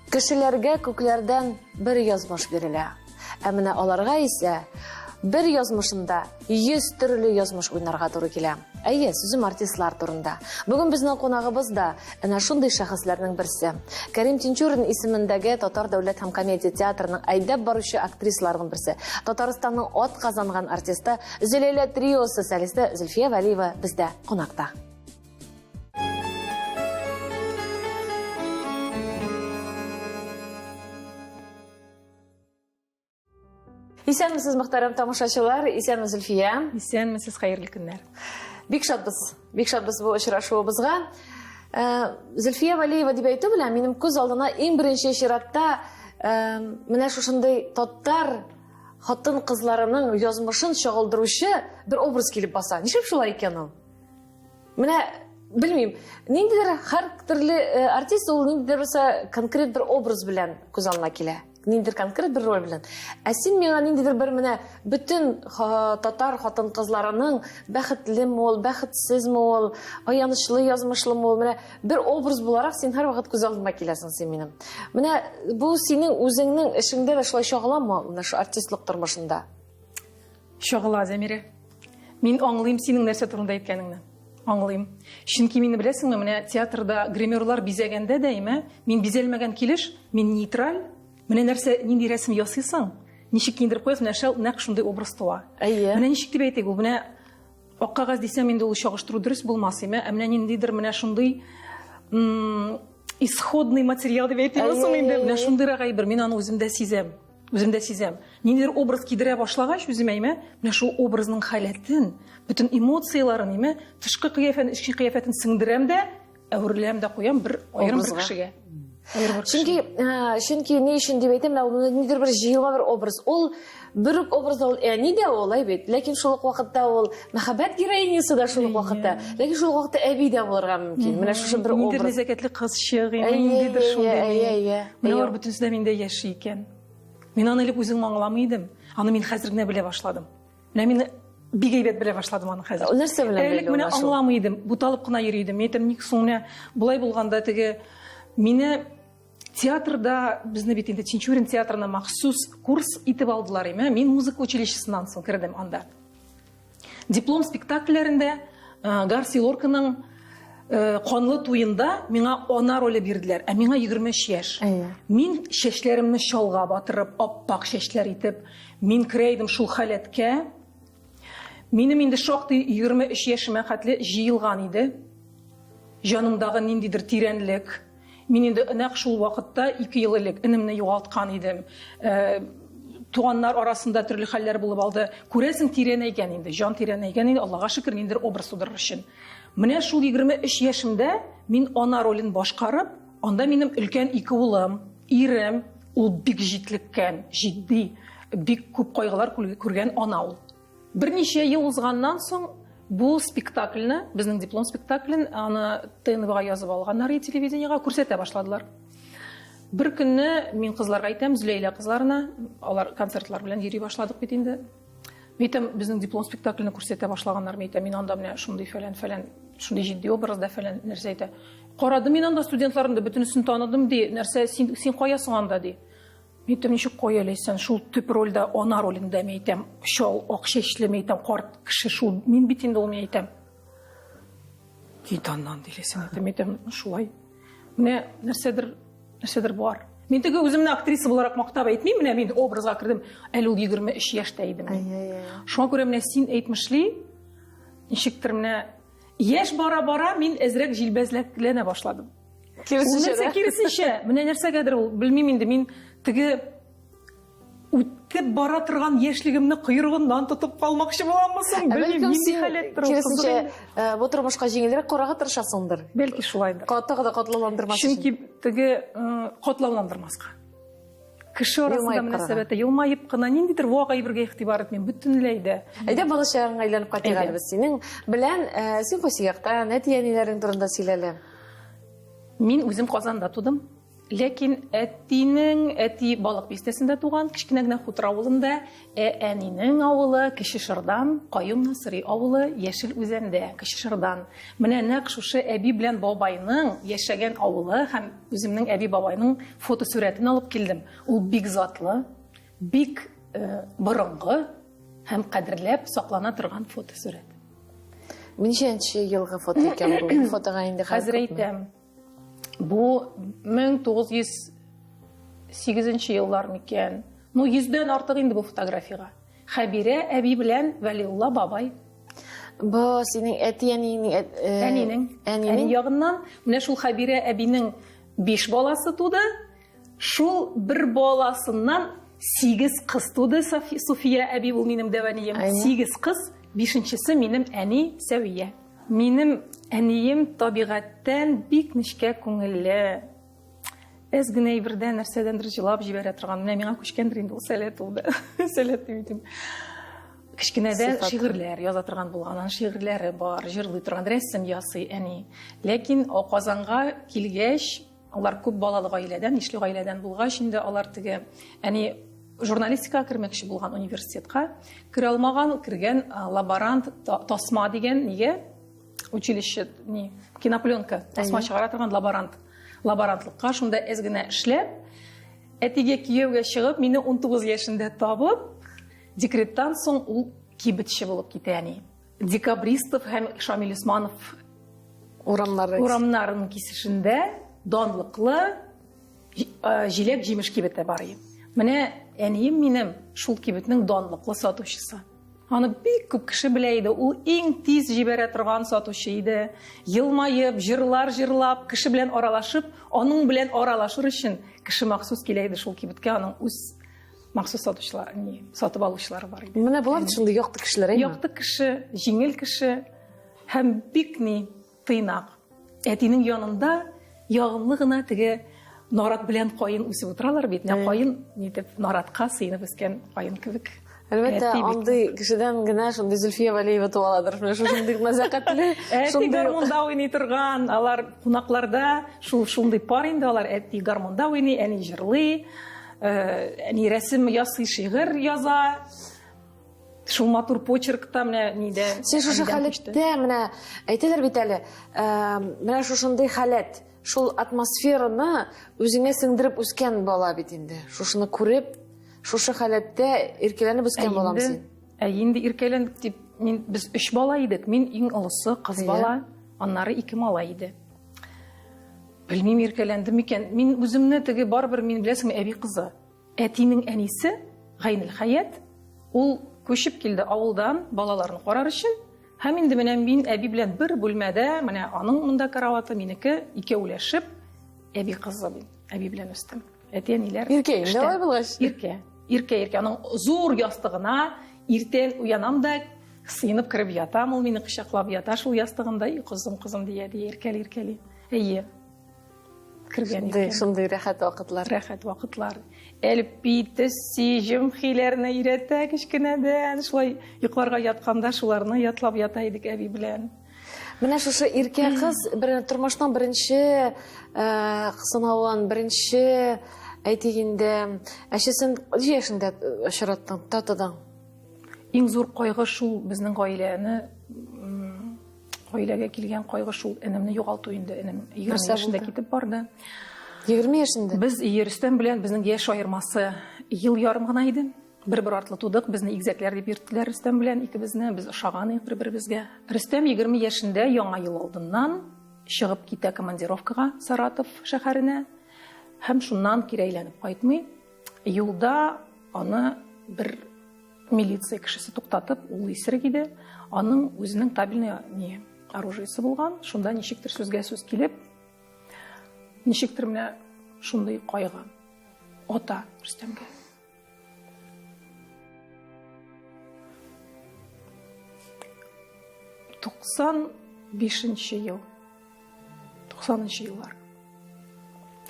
Кешеләргә күкләрдән бер язмыш бирелә. Ә менә аларга исә бер язмышында 100 төрле язмыш уйнарга туры килә. Әйе, сүзем артистлар турында. Бүген безнең кунагыбыз да әнә шундый шәхесләрнең берсе. Кәрим Тинчурин исемендәге Татар дәүләт һәм комедия театрының әйдәп баручы актрисаларының берсе, Татарстанның ат казанган артисты Зөләйлә триосы солисты Зөлфия Вәлиева бездә кунакта. Исәнмесез, мөхтәрәм тамашачылар, исәнме Зөлфия. Исәнмесез, хәерле көннәр. Бик шатбыз, бик шатбыз бу очрашуыбызга. Э, Зөлфия Валиева дип әйтү белән минем күз алдына иң беренче чиратта э, менә шушындый татар хатын-кызларының язмышын чагылдыручы бер образ килеп баса. Нишләп шулай икән ул? Менә белмим, ниндидер һәр төрле э, артист ул ниндидер булса конкрет бер образ белән күз алдына килә. Ниндидер конкрет бер роль белән. Ә син миңа ниндидер бер менә бөтен татар хатын-кызларының бәхетлеме ул, бәхетсезме ул, аянычлы язмышлымы ул, менә бер образ буларак син һәрвакыт күз алдыма киләсең син минем. Менә бу синең үзеңнең эшеңдә дә шулай чагыламы, менә шу артистлык тормышында? Чагыла, Зәмирә. Мин аңлыйм синең нәрсә турында әйткәнеңне. Аңлыйм. Чөнки мине беләсеңме, менә театрда гримерлар бизәгәндә дә, име, мин бизәлмәгән килеш, мин нейтраль. Менә нәрсә, нинди рәсем ясыйсың, ничек киендереп куясың, менә шул нәкъ шундый образ туа. Әйе. Менә ничек дип әйтик, ул менә ак кәгазь дисәм инде ул чагыштыру дөрес булмас, име, ә менә ниндидер менә шундый исходный материал дип әйтимме соң инде, менә шундыйрак әйбер, мин аны үземдә сизәм. Үзем дә сизәм. Ниндидер образ кидерә башлагач үземә, име, менә шул образның халәтен, бөтен эмоцияләрен, име, тышкы кыяфәтен, эчке кыяфәтен сеңдерәм дә, әвереләм дә куям бер аерым бер кешегә. Чөнки, чөнки ни өчен дип әйтәм, менә ниндидер бер җыелма бер образ. Ул бер үк образда ул әни дә ул, әй бит, ләкин шул ук вакытта ул мәхәббәт героинясы да шул ук вакытта, ләкин шул ук вакытта әби дә булырга мөмкин. Менә шушы бер образ. Ниндидер нәзакәтле кызчык, ниндидер шундый. Менә алар бөтенесе дә миндә яши икән. Мин аны элек үзем аңламый идем. Аны мин хәзер генә белә башладым. Менә мин бик әйбәт белә башладым аны хәзер. Нәрсә белән Элек менә аңламый идем, буталып кына йөри идем. Мин әйтәм, ник соң менә болай булганда теге мине театрда безне бит инде Тинчурин театрына махсус курс итеп алдылар име. Мин музыка училищесыннан соң кердем анда. Диплом спектакльләрендә э, Гарси Лорканың э, канлы туенда миңа ана роле бирделәр, ә миңа 23 яшь. Мин чәчләремне чалга батырып, аппак чәчләр итеп, мин керә идем шул халәткә. Минем инде шактый 23 яшемә хәтле җыелган иде. Җанымдагы ниндидер тирәнлек. Мин инде нәкъ шул вакытта, 2 ел элек, энемне югалткан идем. Э, туганнар арасында төрле хәлләр булып алды. Күрәсең, тирәнәйгән инде, җан тирәнәйгән инде, Аллага шөкер, ниндидер образ тудырыр өчен. Менә шул 23 яшемдә мин ана ролен башкарып, анда минем өлкән ике улым, ирем, ул бик җитлеккән, җитди, бик күп кайгылар күргән ана ул. Берничә ел узганнан соң бу спектакльне, безнең диплом спектаклен, аны ТНВга язып алганнар и телевидениега күрсәтә башладылар. Бер көнне мин кызларга әйтәм, Зөләйлә кызларына, алар концертлар белән йөри башладык бит инде. Мин әйтәм, безнең диплом спектакльне күрсәтә башлаганнар, мин әйтәм, мин анда менә шундый фәлән фәлән, шундый җитди образда фәлән нәрсә әйтә. Карадым мин анда студентларны да бөтенесен таныдым ди, нәрсә син син кая соң анда ди. Мин әйтәм, ничек кая Ләйсән, шул төп рольдә, ана ролендә, мин әйтәм, чал, ак чәчле, мин әйтәм, карт кеше шул, мин бит инде ул, мин әйтәм. Кит аннан, ди Ләйсән, әйтәм, мин әйтәм, шулай. Менә нәрсәдер, нәрсәдер бар. Мин теге үземне актриса буларак мактап әйтмим, менә мин образга кердем, әле ул 23 яшьтә идем. Шуңа күрә менә син әйтмешли, ничектер менә яшь бара-бара мин әзрәк җилбәзләкләнә башладым. Киресенчә. Нәрсә киресенчә? Менә нәрсәгәдер ул, белмим инде, мин теге үтеп бара торган яшьлегемне койрыгыннан тотып калмакчы буламмы соң? Белмим, нинди халәттер ул. Киресенчә, э, бу тормышка җиңелрәк карарга тырышасыңдыр. Бәлки шулайдыр. Тагы да катлауландырмас өчен. Чөнки теге э, катлауландырмаска. Кеше арасында мөнәсәбәттә елмаеп кына ниндидер вак әйбергә игътибар итмим, бөтенләй дә. Әйдә балачагыңа әйләнеп кайтыйк әле без синең белән. Э, син кайсы яктан, әти-әниләрең турында сөйлә әле. Мин үзем Казанда тудым. Ләкин әтинең, әти Балык бистәсендә туган, кечкенә генә хутор авылында, ә әнинең авылы Кече Шырдан, Каюм Насыйри авылы Яшел Үзәндә, Кече Шырдан. Менә нәкъ шушы әби белән бабайның яшәгән авылы һәм үземнең әби-бабайның фотосурәтен алып килдем. Ул бик затлы, бик борынгы һәм кадерләп саклана торган фотосурәт. Ничәнче елгы фото икән бу? Фотога инде хәзер әйтәм. Бу 1908 еллар микән? Ну, йөздән артык инде бу фотографиягә. Хәбирә әби белән Вәлиулла бабай. Бу синең әти-әниеңнең әнинең. Әнинең. Әни ягыннан менә шул Хәбирә әбинең 5 баласы туды. Шул бер баласыннан 8 кыз туды. София әби ул минем дәү әнием. 8 кыз, бишенчесе минем әни Сәвия. Минем әнием табигатьтән бик нечкә күңелле. Әз генә әйбердән нәрсәдәндер җылап җибәрә торган. Менә миңа күчкәндер инде ул сәләт ул да. Сәләт дип әйтим. Кечкенәдән шигырьләр яза торган булган, аның шигырьләре бар, җырлый торган, рәсем ясый әни. Ләкин Казанга килгәч, алар күп балалы гаиләдән, ишле гаиләдән булгач, инде алар теге әни журналистикага кермәкче булган университетка керә алмаган, кергән лаборант тасма дигән нигә училище, ни, кинопленка, тасма чыгара торган лаборант. Лаборантлыкка шунда әз генә эшләп, әтигә кияүгә чыгып, мине 19 яшендә табып, декреттан соң ул кибетче булып китә әни. Декабристов һәм Шамил Усманов урамнары урамнарының кисешендә данлыклы җиләк-җимеш кибете бар иде. Менә әнием минем шул кибетнең данлыклы сатучысы. Аны бик күп кеше белә иде. Ул иң тиз җибәрә торган сатучы иде. Елмаеп, җырлар җырлап, кеше белән аралашып, аның белән аралашыр өчен кеше махсус килә иде шул кибеткә, аның үз махсус сатучылар, ни, сатып алучылары бар иде. Менә болар бит шундый якты кешеләр, әйме? Якты кеше, җиңел кеше һәм бик ни, тыйнак. Әтинең янында ягымлы гына теге нарат белән каен үсеп утыралар бит. Менә каен нитеп наратка сыенып үскән каен кебек. Әлбәттә, андый кешедән генә шундый Зөлфия Вәлиева туа аладыр. Менә шушындый нәзакәтле, Әти гармунда уйный торган, алар кунакларда шул шундый пар инде алар, әти гармунда уйный, әни җырлый, әни рәсем ясый, шигырь яза. Шул матур почеркта менә нидә. Син шушы халәттә менә әйтәләр бит әле, менә шушындый халәт, шул атмосфераны үзеңә сеңдереп үскән бала бит инде. Шушыны күреп, шушы халәттә иркәләнеп үскән балам син. Ә инде иркәләндек дип, мин без өч бала идек. Мин иң олысы, кыз бала, аннары ике малай иде. Белмим, иркәләндем микән. Мин үземне теге барыбер мин беләсеңме, әби кызы. Әтинең әнисе Гайнелхәят, ул күчеп килде авылдан балаларны карар өчен. Һәм инде менә мин әби белән бер бүлмәдә, менә аның монда караваты, минеке, икәүләшеп, әби кызы мин, әби белән үстем. Әти-әниләр. Иркә инде алай булгач. Иркә. Иркә, иркә. Аның зур ястыгына иртән уянам да сыенып кереп ятам, ул мине кочаклап ята шул ястыгында, и кызым, кызым дия, дия, иркәли, иркәли. Әйе. Кергән икән. Шундый рәхәт вакытлар. Рәхәт вакытлар. Әлпи, төсси, җөмхиләрне өйрәтә кечкенәдән. Шулай йокларга ятканда шуларны ятлап ята идек әби белән. Менә шушы иркә кыз бер тормышның беренче сынавын, беренче әйтик инде, әчесен ничә яшеңдә очраттың, татыдың? Иң зур кайгы шул безнең гаиләне Гаиләгә килгән кайгы шул энемне югалту инде. Энем 20 яшендә китеп барды. 20 яшендә? Без Рөстәм белән безнең яшь аермасы ел ярым гына иде. Бер-бер артлы тудык, безне игезәкләр дип йөрттеләр Рөстәм белән икебезне, без ошаган идек бер-беребезгә. Рөстәм 20 яшендә яңа ел алдыннан чыгып китә командировкага Саратов шәһәренә һәм шуннан кире әйләнеп кайтмый. Юлда аны бер Милиция кешесе туктатып, ул исерек иде. Аның үзенең табельный не оружиесе булган. Шунда ничектер сүзгә сүз килеп, ничектер менә шундый кайгы ата Рөстәмгә. 95 ел. 90 еллар.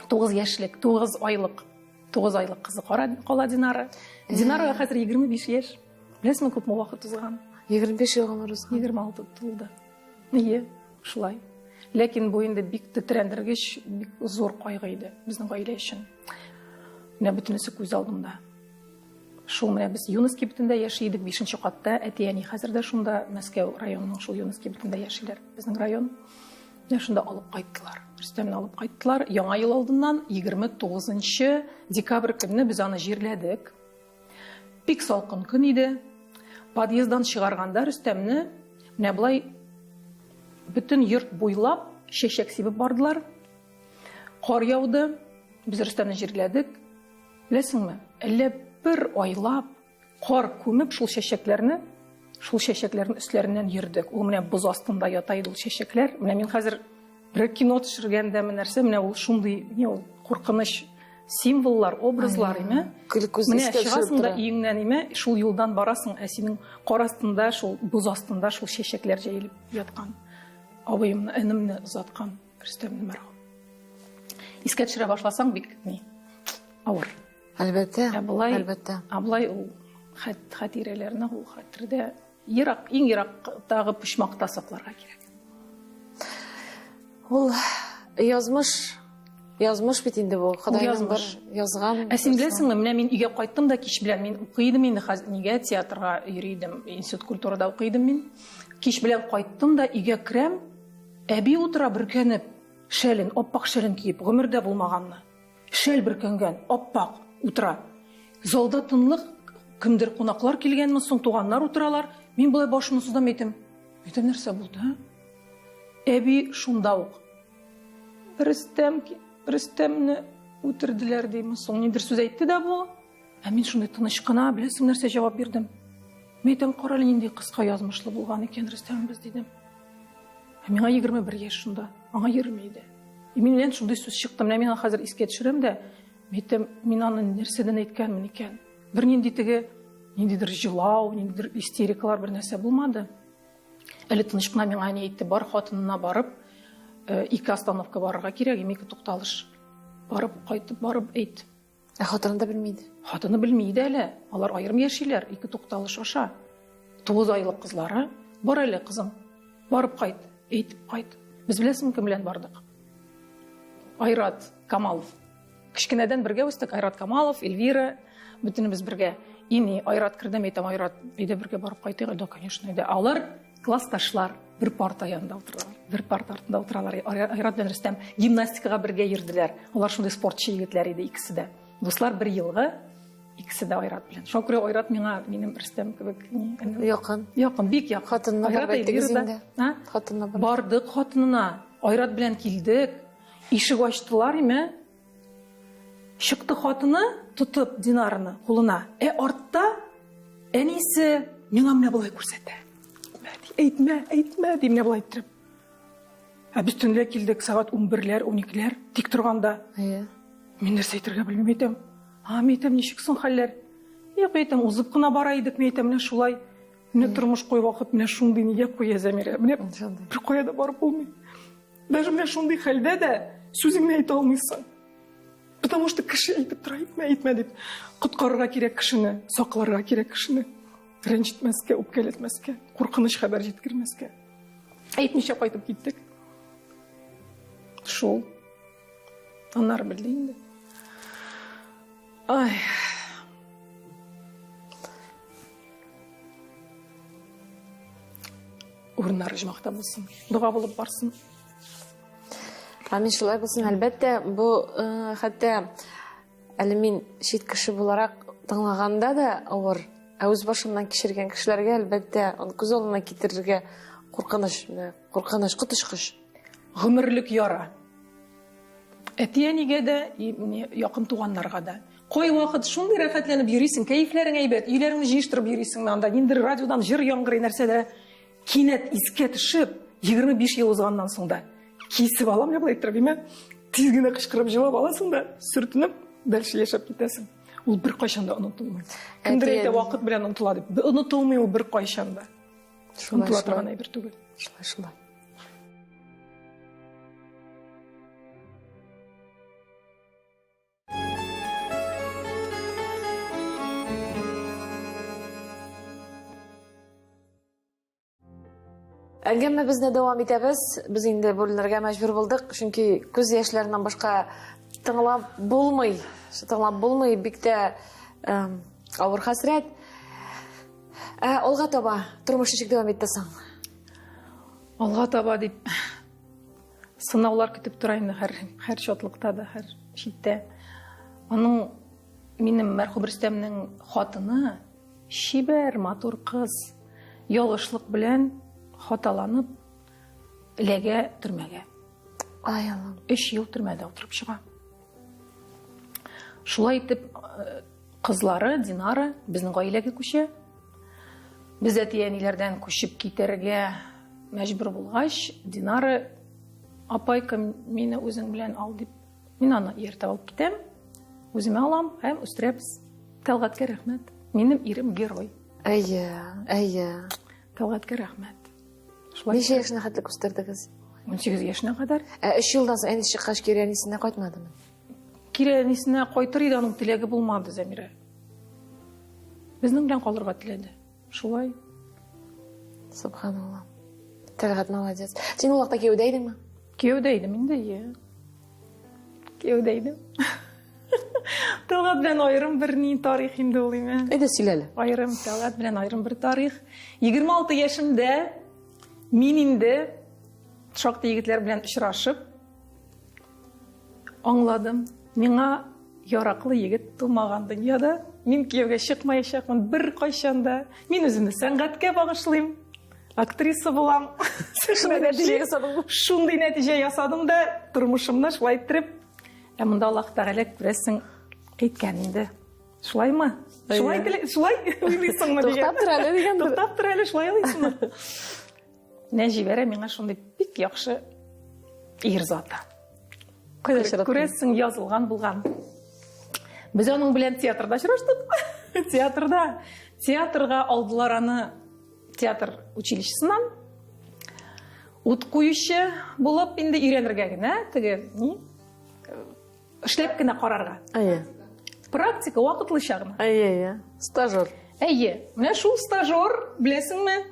9 яшьлек, 9 айлык 9 айлык кызы кала Динара. Динарага хәзер 25 яшь. Беләсеңме, күпме вакыт узган? 25 ел гомер узган. 26 тулды. Ие, шулай. Ләкин бу инде бик тетрәндергеч, бик зур кайгы иде безнең гаилә өчен. Менә бөтенесе күз алдымда. Шул менә без Юныс кибетендә яши идек, бишенче катта. Әти-әни хәзер дә шунда, Мәскәү районының шул Юныс кибетендә яшиләр. Безнең район. Менә шунда алып кайттылар. Рөстәмне алып кайттылар. Яңа ел алдыннан 29 декабрь көнне без аны җирләдек. Бик салкын көн иде. Подъезддан чыгарганда Рөстәмне менә болай бөтен йорт буйлап чәчәк сибеп бардылар. Кар яуды. Без Рөстәмне җирләдек. Беләсеңме, әллә бер айлап кар күмеп шул чәчәкләрне, шул чәчәкләрнең өсләреннән йөрдек. Ул менә боз астында ята иде ул чәчәкләр. Менә мин хәзер бер кино төшергәндәме нәрсә, менә ул шундый, ни ул куркыныч символлар, образлар име. Күз Менә чыгасың да өеңнән име, шул юлдан барасың, ә синең кар астында, шул боз астында шул чәчәкләр җәелеп яткан. Абыемны, энемне озаткан Рөстәмне мәрхүм. Искә төшерә башласаң бик ни авыр. Әлбәттә. Ә болай, әлбәттә. Ә болай ул хатирәләрне ул хәтердә ерак, иң ерактагы почмакта сакларга кирәк. Ул язмыш, язмыш бит инде бу. Ходайның бер язган. Ә син беләсеңме, менә мин өйгә кайттым да кич белән мин укый идем инде, хәзер нигә театрга йөри идем, институт культурада укый идем мин. Кич белән кайттым да өйгә керәм, әби утыра бөркәнеп, шәлен, аппак шәлен киеп, гомердә булмаганны. Шәл бөркәнгән, аппак, утыра. Залда тынлык, кемдер кунаклар килгәнме соң, туганнар утыралар. Мин болай башымны сузам әйтәм. Әйтәм, нәрсә булды, а? Әби шунда ук. Рөстәм, Рөстәмне үтерделәр диме соң, нидер сүз әйтте дә бу. Ә мин шундый тыныч кына, беләсең нәрсә җавап бирдем. Мин әйтәм, карале, нинди кыска язмышлы булган икән Рөстәмебез, дидем. Ә миңа 21 яшь шунда, аңа 20 иде. И миннән шундый сүз чыкты. Менә мин аны хәзер искә төшерәм дә, мин әйтәм, мин аны нәрсәдән әйткәнмен икән? Бернинди теге, ниндидер җылау, ниндидер истерикалар бер нәрсә булмады. Әле тыныч кына миңа әни әйтте, бар хатынына барып, ике остановка барырга кирәк, ике тукталыш. Барып, кайтып, барып әйт. Ә хатыны да белми иде. Хатыны белми иде әле. Алар аерым яшиләр, ике тукталыш аша. 9 айлык кызлары. Бар әле, кызым. Барып кайт, әйтеп кайт. Без беләсеңме, кем белән бардык? Айрат Камалов. Кечкенәдән бергә үстек. Айрат Камалов, Эльвира, бөтенебез бергә. Ини, Айрат керде, әйтәм, Айрат, әйдә бергә барып кайтыйк. Да, конечно, әйдә. Алар классташлар, бер парта янында утыралар. Бер парта артында утыралар. Айрат белән Рөстәм гимнастикага бергә йөрделәр. Алар шундый спортчы егетләр иде икесе дә. Дуслар бер елгы, икесе дә Айрат белән. Шуңа күрә Айрат миңа минем Рөстәм кебек якын. Якын, бик якын. Хатынына барып әйттегез инде. Хатынына барып. Бардык хатынына. Айрат белән килдек. Ишек ачтылар име? Чыкты хатыны, тотып Динарны кулына. Ә артта әнисе миңа менә болай күрсәтә. Әйтмә, әйтмә, ди менә болай иттереп. Ә без төнлә килдек, сәгать 11-ләр, 12-ләр, тик торганда. Әйе. Мин нәрсә әйтергә белмим, әйтәм. А, мин әйтәм, ничек соң хәлләр? Юк, әйтәм, узып кына бара идек, мин әйтәм, менә шулай. Менә тормыш кайвакыт менә шундый нигә куя Зәмирә. Менә бер кая да барып булмый. Даже менә шундый хәлдә дә сүзеңне әйтә алмыйсың. Потому что кеше әйтеп тора, әйтмә, әйтмә дип. Коткарырга кирәк кешене, сакларга кирәк кешене. Рәнҗетмәскә, үпкәләтмәскә, куркыныч хәбәр җиткермәскә. Әйтмичә кайтып киттек. Шул. Аннары белде инде. Ай. Урыннары оҗмахта булсын. Дога булып барсын. Амин, шулай булсын. Әлбәттә, бу хәтта әле мин чит кеше буларак тыңлаганда да авыр. Ә үз башымнан кичергән кешеләргә, әлбәттә, аны күз алдына китерергә куркыныч, менә куркыныч, коточкыч. Гомерлек яра. Әти-әнигә дә, якын туганнарга да. Кайвакыт шундый рәхәтләнеп йөрисең, кәефләрең әйбәт, өйләреңне җыештырып йөрисең, анда ниндидер радиодан җыр яңгырый, нәрсә дә. Кинәт искә төшеп, 25 ел узганнан соң да кисеп алам, я болай иттереп, име? Тиз генә кычкырып җылап аласың да, сөртенеп, дальше яшәп китәсең. Ул беркайчан да онытылмый. Кемдер әйтә, вакыт белән онытыла дип. Онытылмый ул беркайчан да. Онытыла торган әйбер түгел. Шулай, шулай. Әңгәмәбезне дәвам итәбез. Без инде бүленергә мәҗбүр булдык, чөнки күз яшьләреннән башка тыңлап булмый. Тыңлап булмый, бик тә авыр хәсрәт. Ә алга таба тормыш ничек дәвам итте соң? Алга таба дип сынаулар көтеп тора инде һәр һәр чатлыкта да, һәр читтә. Аның минем мәрхүм Рөстәмнең хатыны чибәр, матур кыз, ялгышлык белән хаталанып эләгә төрмәгә. Ай Аллам. Өч ел төрмәдә утырып чыга. Шулай итеп, э, кызлары Динара безнең гаиләгә күчә. Без әти-әниләрдән күчеп китәргә мәҗбүр булгач, Динара апайка мине үзең белән ал дип, мин аны ияртеп алып китәм, үземә алам һәм үстерәбез. Тәлгаткә рәхмәт. Минем ирем герой. Әйе, әйе. Тәлгаткә рәхмәт. Шулай Ничә яшенә хәтле үстердегез? 18 яшенә кадәр. Ә 3 елдан соң әнисе чыккач кире әнисенә кайтмадымы? Кире әнисенә кайтыр иде, аның теләге булмады, Зәмирә. Безнең белән калырга теләде. Шулай. Субханалла. Тәлгать молодец. Син ул вакытта кияүдә идеңме? Кияүдә идем инде, иә. Кияүдә идем. Тәлгать белән аерым бер ни тарих инде ул име. Әйдә сөйлә әле. Аерым Тәлгать белән аерым бер тарих. 26 яшемдә мин инде шактый егетләр белән очрашып аңладым. Миңа яраклы егет тумаган дөньяда. Мин кияүгә чыкмаячакмын беркайчан да. Мин үземне сәнгатькә багышлыйм. Актриса булам. Шундый нәтиҗә ясадың. Шундый нәтиҗә ясадым да, тормышымны шулай иттереп. Ә монда Аллаһ Тәгалә күрәсең әйткән инде. Шулаймы? Шулай шулай уйлыйсыңмы дигән. Туктап тор әле дигән. Туктап тор әле, шулай уйлыйсыңмы? Менә җибәрә миңа шундый бик яхшы ир заты. Кайда очраттың? Күрәсең, язылган булган. Без аның белән театрда очраштык. Театрда. Театрга алдылар аны театр училищесыннан. Ут куючы булып инде өйрәнергә генә, теге ни? Эшләп кенә карарга. Әйе. Практика вакытлыча гына. Әйе, әйе. Стажер. Әйе. Менә шул стажер, беләсеңме?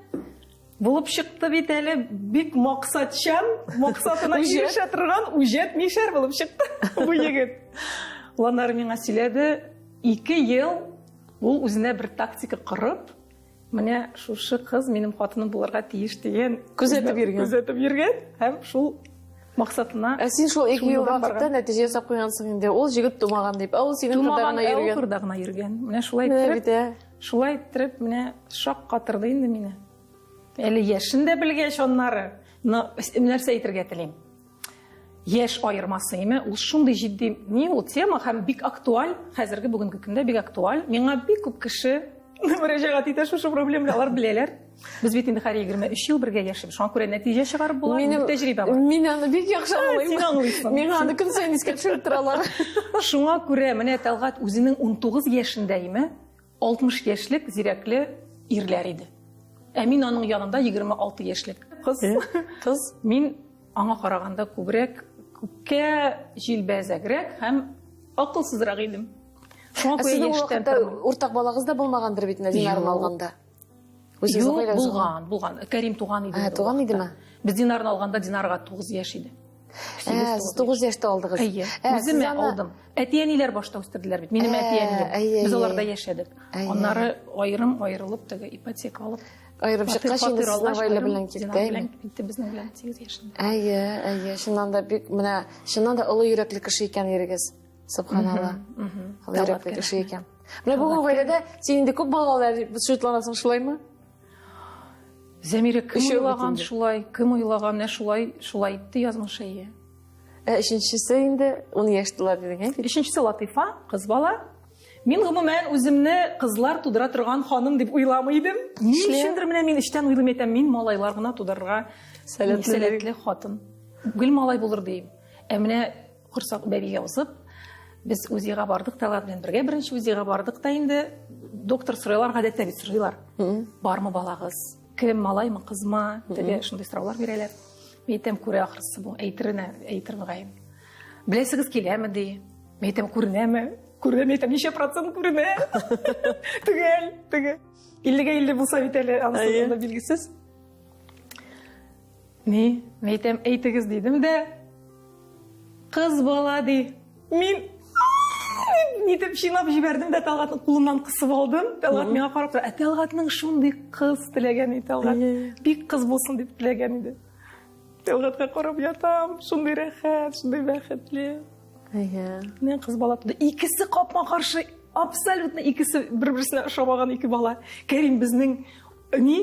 Булып чыкты бит әле бик максатчан, максатына ирешә торган үҗәт мишәр булып чыкты бу егет. Ул миңа сөйләде, 2 ел ул үзенә бер тактика корып, менә шушы кыз минем хатыным булырга тиеш дигән күзәтеп йөргән. Күзәтеп йөргән һәм шул максатына. Ә син шул 2 ел вакытта нәтиҗә ясап куйгансың инде. Ул җегет тумаган дип. Ә ул синең кырда гына йөргән. Ул кырда гына йөргән. Менә шулай иттереп. Шулай иттереп, менә шаккатырды инде мине. Әле яшен дә белгәч аннары, но нәрсә әйтергә телим. Яшь аермасы име, ул шундый җитди ни ул тема һәм бик актуаль, хәзерге бүгенге көндә бик актуаль. Миңа бик күп кеше мөрәҗәгать итә шушы проблеманы, алар беләләр. Без бит инде хәзер 23 ел бергә яшибез. Шуңа күрә нәтиҗә чыгарып була, минем тәҗрибә бар. Мин аны бик яхшы аңлыйм. Син аңлыйсың. Миңа аны көн саен искә төшереп торалар. Шуңа күрә менә Тәлгать үзенең 19 яшендә име, 60 яшьлек зирәкле ирләр иде. Ә мин аның янында 26 яшьлек кыз. Кыз. Мин аңа караганда күбрәк, күпкә җилбәзәгрәк һәм акылсызрак идем. Шуңа күрә яшьтән уртак балагыз да булмагандыр бит, Динарны алганда. Юк, булган, булган. Кәрим туган иде. Ә, туган идеме? Без Динарны алганда Динарга 9 яшь иде. Ә, сез 9 яшьтә алдыгыз. Әйе. Үземә алдым. Әти-әниләр башта үстерделәр бит. Минем әти-әнием. Без аларда яшәдек. Аннары аерым аерылып теге ипотека алып. Аерым чыккач инде сезнең гаилә белән китте. Белән китте безнең белән 8 яшендә. Әйе, әйе. Чыннан да бик менә чыннан да олы йөрәкле кеше икән ирегез. Субханалла. Олы йөрәкле кеше икән. Менә бүген гаиләдә син инде күп балалы шутланасың, шулаймы? Зәмирә, кем уйлаган шулай, кем уйлаган, менә шулай, шулай итте язмыш әйе. Ә өченчесе инде 10 яшь тула дидең, ә? Өченчесе Латыйфа, кыз бала. Мин гомумән үземне кызлар тудыра торган ханым дип уйламый идем. Ни өчендер менә мин эчтән уйлыйм әйтәм, мин малайлар гына тудырырга сәләтле хатын. Гел малай булыр дим. Ә менә корсак бәбигә узып, без УЗИга бардык та, алар белән бергә беренче УЗИга бардык та инде, доктор сорыйлар, гадәттә бит сорыйлар. Бармы балагыз? Кем, малаймы, кызмы? Теге шундый сораулар бирәләр. Мин әйтәм, күрә ахрысы бу, әйтеренә, әйтер мөгаен. Беләсегез киләме ди. Мин әйтәм, күренәме? Күренә, мин әйтәм, ничә процент күренә? Төгәл, теге. 50-гә 50 булса бит әле, анысы билгесез. Ни, әйтәм, әйтегез дидем дә, кыз бала ди. Мин нитеп чинап җибәрдем дә Талгатның кулыннан кысып алдым. Талгат миңа карап тора. Ә Талгатның шундый кыз теләгән иде Талгат. Бик кыз булсын дип теләгән иде. Талгатка карап ятам, шундый рәхәт, шундый бәхетле. Әйе. Менә кыз бала туды. Икесе капма-каршы, абсолютно икесе бер-берсенә ошамаган ике бала. Кәрим безнең ни?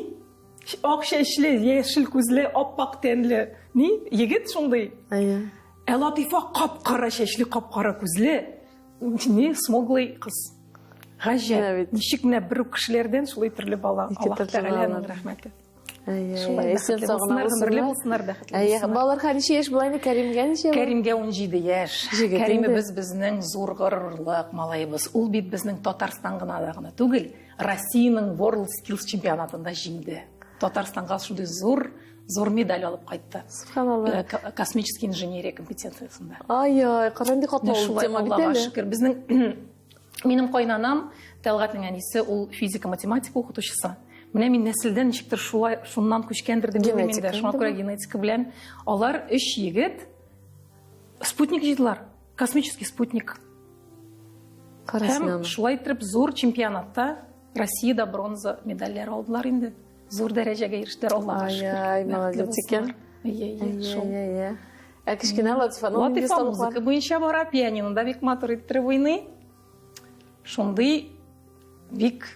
Ак чәчле, яшел күзле, аппак тәнле. Ни? Егет шундый. Әйе. Ә Латыйфа кап-кара чәчле, кап-кара күзле, ни, смуглый кыз. Гаҗәп. Ничек менә бер үк кешеләрдән шулай төрле бала. Аллаһ Тәгаләнең рәхмәте. Шулай бәхетле булсыннар, гомерле булсыннар, бәхетле булсыннар. Балаларга ничә яшь була инде? Кәримгә ничә? Кәримгә 17 яшь. Кәримебез безнең зур горурлык малаебыз. Ул бит безнең Татарстан гына да гына түгел, Россиянең World Skills чемпионатында җиңде. Татарстанга шундый зур зур медаль алып кайтты. Субханалла. Э, космический инженерия компетенциясендә. Ай-ай, кара нинди катлаулы тема бит әле. Шөкер, безнең минем кайнанам Тәлгатнең әнисе, ул физика, математика укытучысы. Менә мин нәселдән ничектер шулай шуннан күчкәндер дип уйлыйм инде. Шуңа күрә генетика белән алар өч егет спутник җыйдылар. Космический спутник. Һәм шулай итеп зур чемпионатта Россиядә бронза медальләр алдылар инде. Зур дәрәҗәгә ирештеләр, Аллага шөкер. Ай, молодец икән. Әйе, шул. Әйе. Ә кечкенә Латифаның Латифа музыка буенча бара, пианинода бик матур иттереп уйный. Шундый бик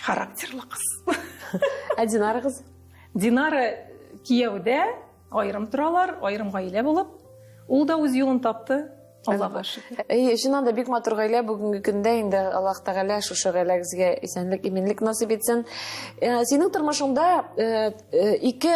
характерлы кыз. Ә Динара кыз? Динара кияүдә, аерым торалар, аерым гаилә булып. Ул да үз юлын тапты. Аллага шөкер. Әйе, чыннан да бик матур гаилә бүгенге көндә инде Аллаһ Тәгалә шушы гаиләгезгә исәнлек, иминлек насыйп итсен. Э, синең тормышыңда э, э, ике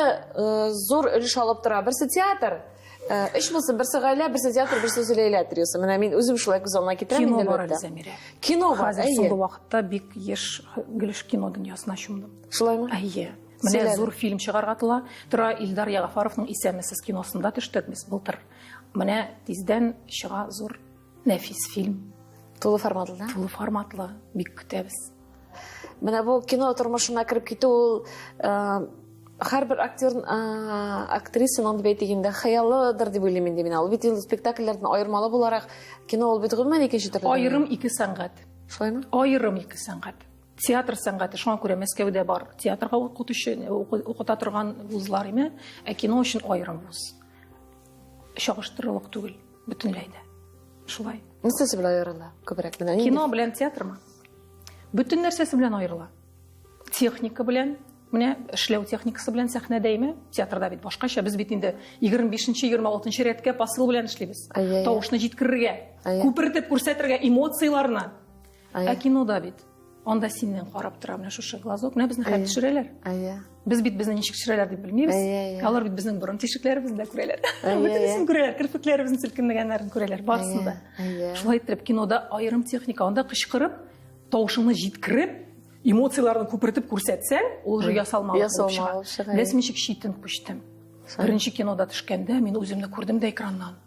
зур өлеш алып тора. Берсе театр, өч булсын, берсе гаилә, берсе театр, берсе Зөләйлә триосы. Менә мин үзем шулай күз алдына китерәм Кино бар әле, Зәмирә. Кино бар, Хәзер соңгы вакытта бик еш гелеш кино дөньясына чумдым. Шулаймы? Әйе. Менә зур фильм чыгарга тора. Тора Илдар Ягафаровның Исәнмесез киносында төштек без былтыр. Менә тиздән чыга зур нәфис фильм. Тулы форматлы, да? Тулы форматлы, бик көтәбез. Менә бу кино тормышына кереп китү ул э, һәрбер актер, э, актрисаның дип әйтик инде хыялыдыр дип уйлыйм инде мин. Ул бит инде спектакльләрдән аермалы буларак кино ул бит гомумән икенче төрле. Аерым ике сәнгать. Шулаймы? Аерым ике сәнгать. Театр сәнгате, шуңа күрә Мәскәүдә бар театрга укытучы, укыта торган вузлар име, ә кино өчен аерым вуз. Чагыштырырлык түгел, бөтенләй дә. Шулай. Нәрсәсе белән аерыла күбрәк? Менә нинди? Кино белән театрмы? Бөтен нәрсәсе белән аерыла. Техника белән, менә эшләү техникасы белән сәхнәдә име? Театрда бит башкача. Без бит инде 25-26 рәткә посыл белән эшлибез. Тавышны җиткерергә, күпертеп күрсәтергә эмоцияләрне. Ә кинода бит анда синнән карап тора менә шушы глазок. Менә безне хәзер төшерәләр. Әйе. Без бит безне ничек төшерәләр дип белмибез. Алар бит безнең борын тишекләребезне дә күрәләр. Бөтенесен күрәләр, керфекләребезнең селкенгәннәрен күрәләр, барысын да. Шулай итеп кинода аерым техника, анда кычкырып, тавышыңны җиткереп, эмоцияләрне күпертеп күрсәтсәң, ул уже ясалма булып чыга. Беләсең, ничек читен күчтем. Беренче кинода төшкәндә мин үземне күрдем дә экраннан.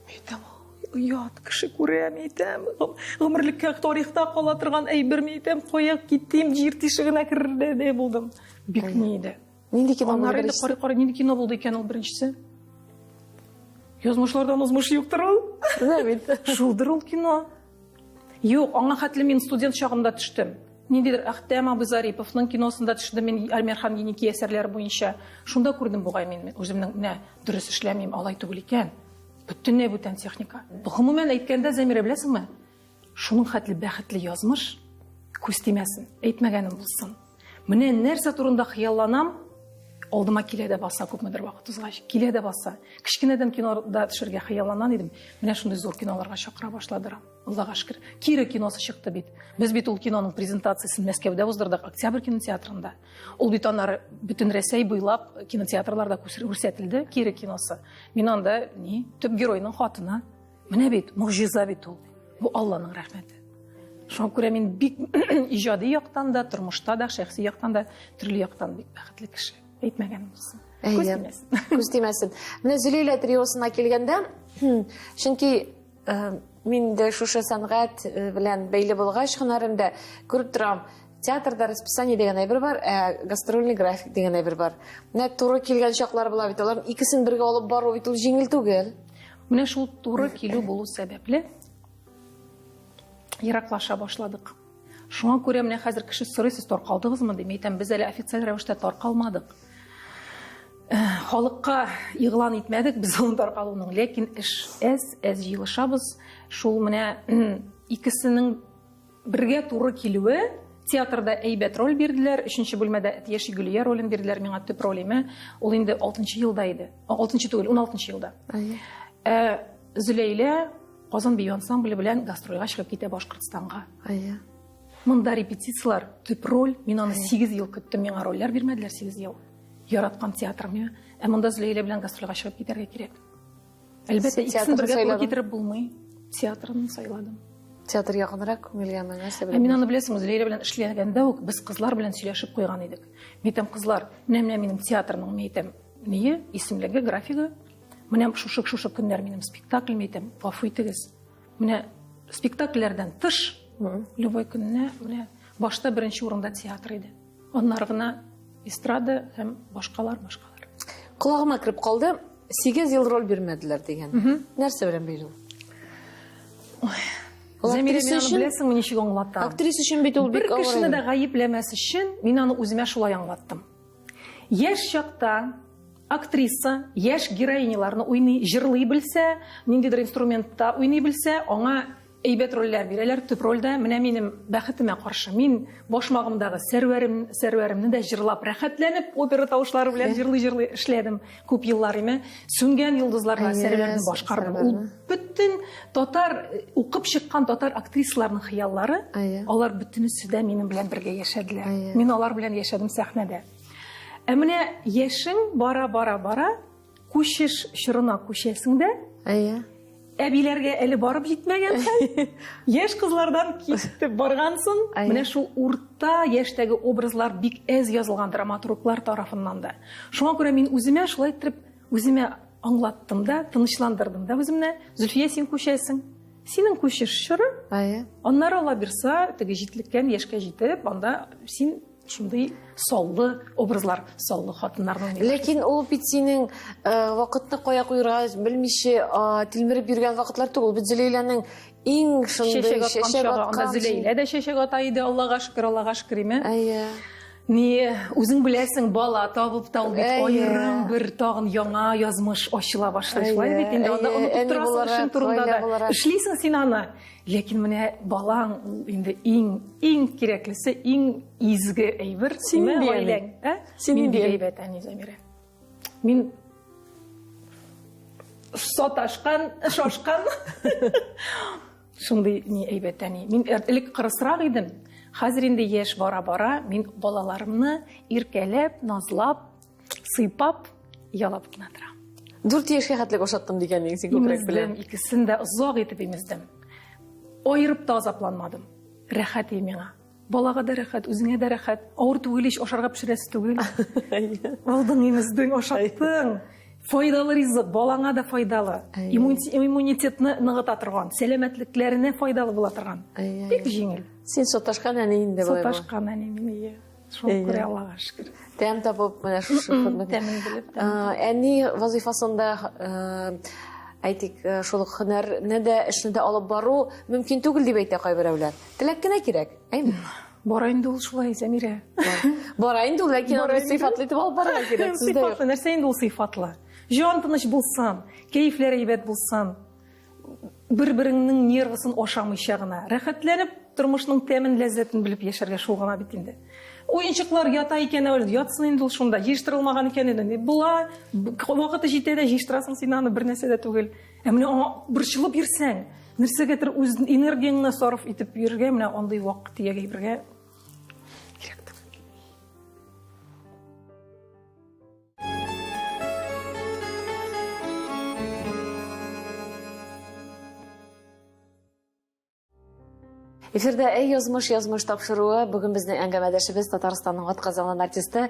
Әйтәм, оят, кеше күрә, әйтәм, гомерлеккә тарихта кала торган әйбер, әйтәм, кая китим, җир тишегенә керердәй булдым. Бик ни иде. Нинди кино булды? Аннары инде карый-карый, нинди кино булды икән ул беренчесе? Язмышлардан узмыш юктыр ул. Менә бит. Шулдыр ул кино. Юк, аңа хәтле мин студент чагымда төштем. Ниндидер Әхтәм абый Зариповның киносында төштем мин Альмирхан Еники әсәрләре буенча. Шунда күрдем бугай мин үземнең менә дөрес эшләмим, алай түгел икән. Бөтенләй бүтән техника. Гомумән әйткәндә, Зәмирә, беләсеңме? Шуның хәтле бәхетле язмыш, күз тимәсен, әйтмәгәнем булсын. Менә нәрсә турында хыялланам, алдыма килә дә баса күпмедер вакыт узгач, килә дә баса. Кечкенәдән кинода төшергә хыялланан идем. Менә шундый зур киноларга чакыра башладылар. Аллага шөкер. Кира киносы чыкты бит. Без бит ул киноның презентациясен Мәскәүдә уздырдык, Октябрь кинотеатрында. Ул бит аннары бөтен Рәсәй буйлап кинотеатрларда күрсәтелде Кира киносы. Мин анда ни, төп геройның хатыны. Менә бит, могҗиза бит ул. Бу Алланың рәхмәте. Шуңа күрә мин бик иҗади яктан да, тормышта да, шәхси яктан да, төрле яктан бик бәхетле кеше. Әйтмәгәнем булсын. Күз тимәсен. Күз тимәсен. Менә Зөләйлә триосына килгәндә, чөнки э, мин дә шушы сәнгать э, белән бәйле булгач һөнәремдә күреп торам. Театрда расписание дигән әйбер бар, ә гастрольный график дигән әйбер бар. Менә туры килгән чаклар була бит, аларның икесен бергә алып бару бит ул җиңел түгел. Менә шул туры килү булу сәбәпле ераклаша башладык. Шуңа күрә менә хәзер кеше сорый, сез таркалдыгызмы дим. Әйтәм, без әле официаль рәвештә таркалмадык. Э, халыкка игълан итмәдек без аның таркалуның, ләкин эш әз-әз җыелышабыз. Шул менә икесенең бергә туры килүе театрда әйбәт роль бирделәр. Өченче бүлмәдә Яши Гөлия ролен бирделәр миңа төп ролеме. Ул инде 6 елда иде. 6 түгел, 16 елда. Ә Зөләйлә Казан бию ансамбле белән гастрольгә чыгып китә Башкортстанга. Әйе. Монда репетицияләр, төп роль. Мин аны 8 ел көттем, миңа рольләр бирмәделәр 8 ел. Яраткан театрым миңа. Ә монда Зөләйлә белән гастрольгә чыгып китәргә кирәк. Әлбәттә, икесен бергә туры китереп булмый. Театрны сайладым. Театр якынрак күңелгәме, нәрсә белән? Ә мин аны беләсеңме, Зөләйлә белән эшләгәндә үк без кызлар белән сөйләшеп куйган идек. Мин әйтәм, кызлар, менә-менә минем театрның, мин әйтәм, ние, исемлеге, графигы. Менә шушы-шушы көннәр минем спектакль, мин әйтәм, гафу итегез. Менә спектакльләрдән тыш, любой көнне менә башта беренче урында театр иде. Аннары гына эстрада һәм башкалар, башкалар. Колагыма кереп калды, 8 ел роль бирмәделәр дигән. Нәрсә белән бәйле ул? Зәмирә, мин аны беләсеңме ничек аңлатам? Актриса өчен бит ул бик авыр. Бер кешене дә гаепләмәс өчен мин аны үземә шулай аңлаттым. Яшь чакта актриса яшь героиняларны уйный, җырлый белсә, ниндидер инструментта уйный белсә, аңа әйбәт рольләр бирәләр, төп рольдә. Менә минем бәхетемә каршы, мин башмагымдагы Сәрвәрем, Сәрвәремне дә җырлап, рәхәтләнеп опера тавышлары белән җырлый-җырлый эшләдем күп еллар име. Сүнгән йолдызларга Сәрвәрне башкардым. Ул бөтен татар укып чыккан татар актрисаларының хыяллары, алар бөтенесе дә минем белән бергә яшәделәр. Мин алар белән яшәдем сәхнәдә. Ә менә яшең бара-бара-бара күчеш чорына күчәсең дә. Әйе. Әбиләргә әле барып җитмәгән хәл. Яшь кызлардан китеп баргансың. Менә шул урта яшьтәге образлар бик әз язылган драматурглар тарафыннан да. Шуңа күрә мин үземә шулай итеп үземә аңлаттым да, тынычландырдым да үземне. Зөлфия, син күчәсең. Синең күчеш чоры. Әйе. Аннары ала бирса, теге җитлеккән яшькә җитеп, анда син шундый саллы образлар, саллы хатыннарның. Ләкин ул бит синең э, вакытны кая куярга белмичә э, тилмереп йөргән вакытлар түгел. Ул бит Зөләйләнең иң шундый чәчәк аткан чагы. Анда Зөләйлә дә чәчәк ата иде, Аллага шөкер, Аллага шөкер име. Әйе. Ни, үзең беләсең, бала табып та ул бит аерым бер тагын яңа язмыш ачыла башлый. Шулай бит инде, анда онытып торасың эшең турында да. Эшлисең син аны. Ләкин менә балаң ул инде иң, иң кирәклесе, иң изге әйбер. Син нинди гаиләң? Ә? Син нинди әйбәт әни, Замирә. Мин саташкан, шашкан. Шундый ни әйбәт әни. Мин элек кырысрак идем. Хәзер инде яшь бара-бара мин балаларымны иркәләп, назлап, Сыйпап, ялап кына торам. Дүрт яшькә хәтлек ашаттым дигән идең син күкрәк белән. Икесен дә озак итеп имездем. Аерып та азапланмадым. Рәхәт и миңа. Балага да рәхәт, үзеңә дә рәхәт. Авыр түгел ич, ашарга пешерәсе түгел. Алдың, имездең, ашаттың. Файдалы ризык, балаңа да файдалы. Иммунитетны ныгыта торган, сәламәтлекләренә файдалы була торган. Бик җиңел. Син саташкан әни инде болай. Саташкан әни мин, ие. Шуңа күрә Аллага шөкер. Тәм табып, менә шушы хезмәт. Тәмен белеп. Әни вазыйфасында, әйтик, шул ук һөнәрне дә, эшне дә алып бару мөмкин түгел дип әйтә кайберәүләр. Теләк кенә кирәк, әйме? Бара инде ул шулай, Зәмирә. Бара инде ул, ләкин аны сыйфатлы итеп алып барырга кирәк. Сыйфатлы, нәрсә инде ул сыйфатлы? Җан тыныч булсын, кәефләр әйбәт булсын. Бер-береңнең нервысын ашамыйча гына, рәхәтләнеп, тормышның тәмен, ләззәтен белеп яшәргә шул гына бит инде. Уенчыклар ята икән әүвәл, ятсын инде ул шунда, җыештырылмаган икән инде, ни була, вакыты җитә дә җыештырасың син аны, бер нәрсә дә түгел. Ә менә аңа борчылып йөрсәң, нәрсәгәдер үз энергияңне сарыф итеп йөрергә, менә андый вак-төяк әйбергә кирәк түгел. Эфирда Әй язмыш язмыш тапшыруы. Бүген безнең әңгәмәдәшебез Татарстанның атказанган артисты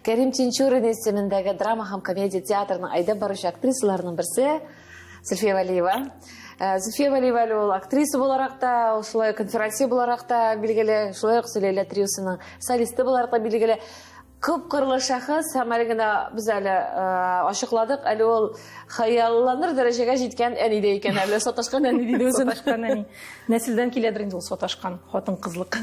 Кәрим Тинчурин исемендәге драма һәм комедия театрының әйдәп баручы актрисаларының берсе Зөлфия Вәлиева. Э, Зөлфия Вәлиева әле ул актриса буларак та, ул шулай конферансье буларак та билгеле, шулай ук Зөләйлә триосының солисты буларак та билгеле. Күп кырлы шәхес һәм әле генә без әле э, ачыкладык, әле ул хыялланыр дәрәҗәгә җиткән әни дә икән әле, саташкан әни диде үзен. Саташкан әни. Нәселдән киләдер инде ул саташкан хатын-кызлык.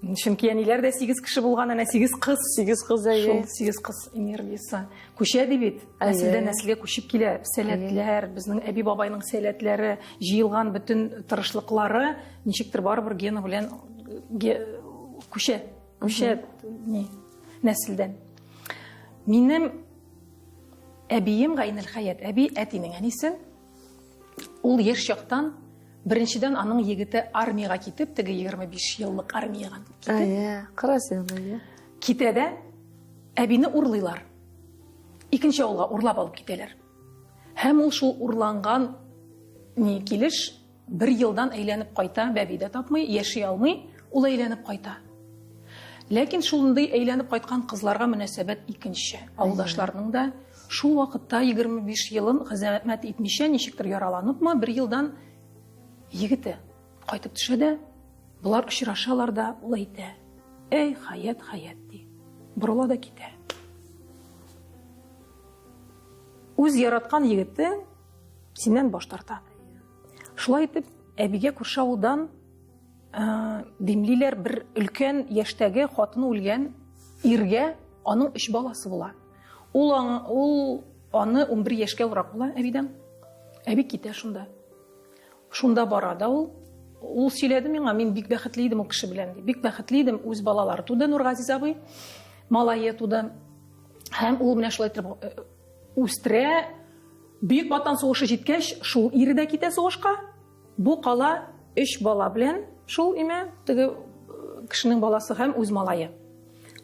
Чөнки әниләр дә 8 кеше булган, әнә 8 кыз. 8 кыз, әйе. Шул 8 кыз энергиясе. Күчә ди бит. Нәселдән нәселгә күчеп килә. Сәләтләр, безнең әби-бабайның сәләтләре, җыелган бөтен тырышлыклары ничектер барыбер гена белән күчә. Күчә ни нәселдән. Минем әбием Гайнелхаят әби, әтинең әнисе, ул яшь чактан Беренчедән, аның егете армиягә китеп, теге 25 еллык армиягә китеп. Әйе, кара син аны. Китә дә, әбине урлыйлар. Икенче авылга урлап алып китәләр. Һәм ул шул урланган ни килеш бер елдан әйләнеп кайта, бәби дә тапмый, яши алмый, ул әйләнеп кайта. Ләкин шундый әйләнеп кайткан кызларга мөнәсәбәт икенче. Авылдашларның да Шул вакытта 25 елын хезмәт итмичә, ничектер яраланыпмы, бер елдан егете кайтып төшә дә, болар очрашалар да, ул әйтә, Әй, Хәят, Хәят, ди. Борыла да китә. Үз яраткан егете синнән баш тарта. Шулай итеп, әбигә күрше авылдан димлиләр бер өлкән яшьтәге хатыны үлгән иргә аның өч баласы була. Ул, ул аны 11 яшькә урак була әбидән. Әби китә шунда. Шунда бара да ул. Ул сөйләде миңа, мин бик бәхетле идем ул кеше белән. Бик бәхетле идем, үз балалары туды Нургазиз абый. Малае туды. Һәм ул менә шулай итеп э, үстерә. Бөек Ватан сугышы җиткәч, шул ире дә китә сугышка. Бу кала өч бала белән шул имә, теге э, кешенең баласы һәм үз малае.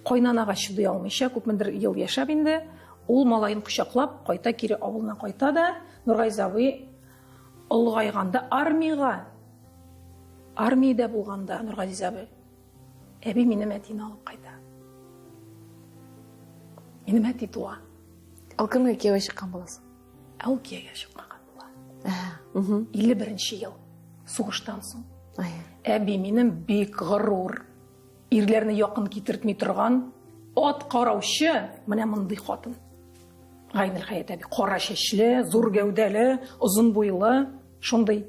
Кайнанага чыдый алмыйча, күпмедер ел яшәп инде, ул малаен кочаклап кайта кире авылына кайта да, Нургайз абый олыгайганда армиягә, армиядә булганда Нургазиз абый, әби минем әтине алып кайта. Минем әти туа. Ул кемгә кияүгә чыккан буласың? Ә ул кияүгә чыкмаган була. 51 ел сугыштан соң. Әби минем бик горур, ирләрне якын китертми торган ат караучы менә мондый хатын. Гайнелхәят әби кара чәчле, зур гәүдәле, озын буйлы, шундый.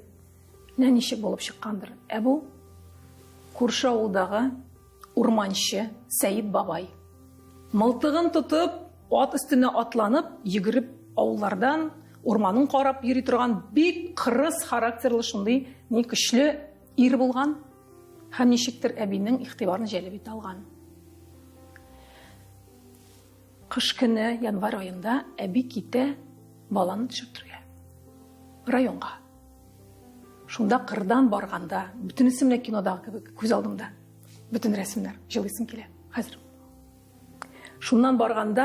Менә ничек булып чыккандыр. Ә бу күрше авылдагы урманчы Сәет бабай. Мылтыгын тотып, ат өстенә атланып, йөгереп авыллардан урманын карап йөри торган бик кырыс характерлы шундый ни көчле ир булган һәм ничектер әбинең игътибарын җәлеп итә алган. Кыш көне, январь аенда әби китә баланы төшертергә. Районга. Шунда кырдан барганда, бөтенесе менә кинодагы кебек күз алдымда. Бөтен рәсемнәр, җылыйсым килә хәзер. Шуннан барганда